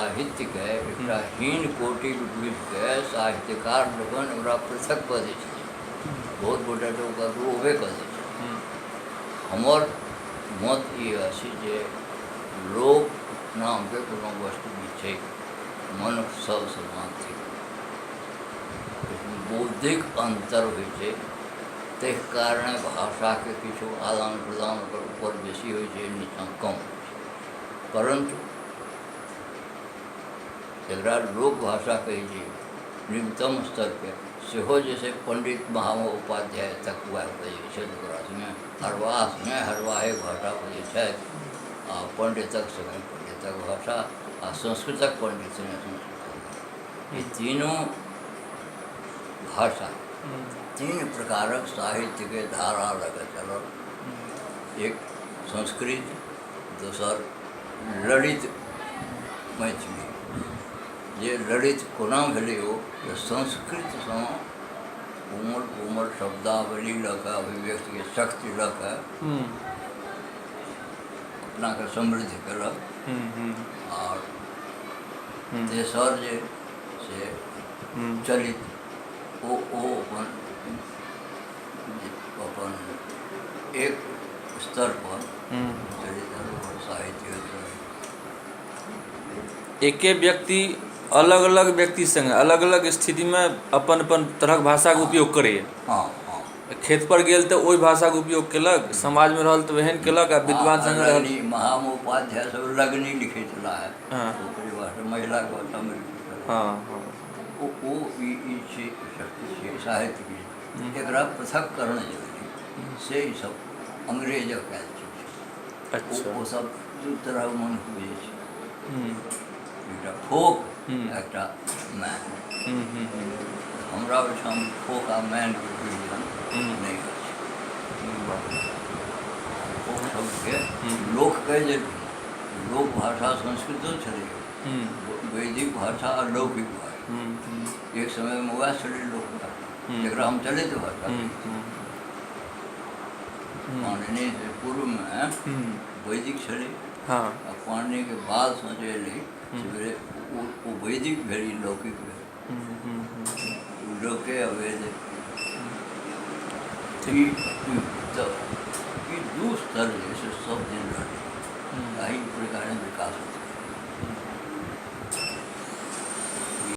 साहित्यके एकटा हीन कोटिक बुझिके साहित्यकार लोकनि ओकरा पृथक कऽ दै छथिन। बहुत गोटे तऽ ओकरा रोबे कऽ दै छथिन। हमर मत ई अछि जे लोक नामके कोनो वस्तु नहि छै, मनुष्य सब समान थिक। बौद्धिक अन्तर होइ छै, ताहि कारणे भाषाके किछु आदान प्रदान ओकर ऊपर बेसी होइ छै, नीचाँ कम होइ छै। परन्तु एकरा लोकभाषा कहै छै, निम्नतम स्तरके सेहो जे छै पण्डित महामहोपाध्याय तक वएह बजै छथि। ओकरा सङ्गे हरवाह सङ्गे हरवाहे भाषा बजै छथि, आ पण्डितक सङ्गे पण्डितक भाषा, आ संस्कृतक पण्डित सङ्गे संस्कृतक भाषा। ई तीनू भाषा तीन प्रकारक साहित्यके धारा लऽ कऽ चलल। एक संस्कृत, दोसर ललित मैथिली। जे ललित कोना भेलै ओ तऽ संस्कृतसँ कोमल कोमल शब्दावली लऽ कऽ, अभिव्यक्तिके शक्ति लऽ कऽ अपनाके समृद्ध केलक। आओर तेसर जे से चलित, ओ ओ अपन अपन एक स्तर पर चलित साहित्य। एके व्यक्ति अलग अलग व्यक्ति सङ्गे अलग अलग स्थितिमे अपन अपन तरहक भाषाके उपयोग करैए। हँ हँ खेत पर गेल तऽ ओहि भाषाके उपयोग केलक, समाजमे रहल तऽ ओहन केलक, आ विद्वान सङ्गे रहल। महामहोपाध्याय सब लगनी लिखै छलाह हे। ओकरे वास्ते महिलाके भाषामे लिखै छलाह। हँ हँ ओ ओ ई ई छै शक्ति छै साहित्यके, एकरा पृथककरण जे भेलै से ई सब अंग्रेजक आयल चीज। ओ सब दू तरहक मनुष्य बुझै छै, एकटा फोक, एकटा मैन। हमरा ओहिठाम फोक आ मैनके विभाजन नहि अछि। फोक शब्दके लोक कहि देलखिन। लोक भाषा संस्कृतो छलै, वैदिक भाषा आ लौकिक भाषा एक समयमे वएह छलै लोक भाषा, जकरा हम चलित भाषा कहै छी। पाणिनिसँ पूर्वमे वैदिक छलै आ पाणिनिके बादसँ जे एलै से भेलै ओ वैदिक भेल, ई लौकिक भेल। लोके आ वेद, ई तऽ ई दू स्तर जे से सब दिन रहलै, एहि प्रकारे विकास होइत।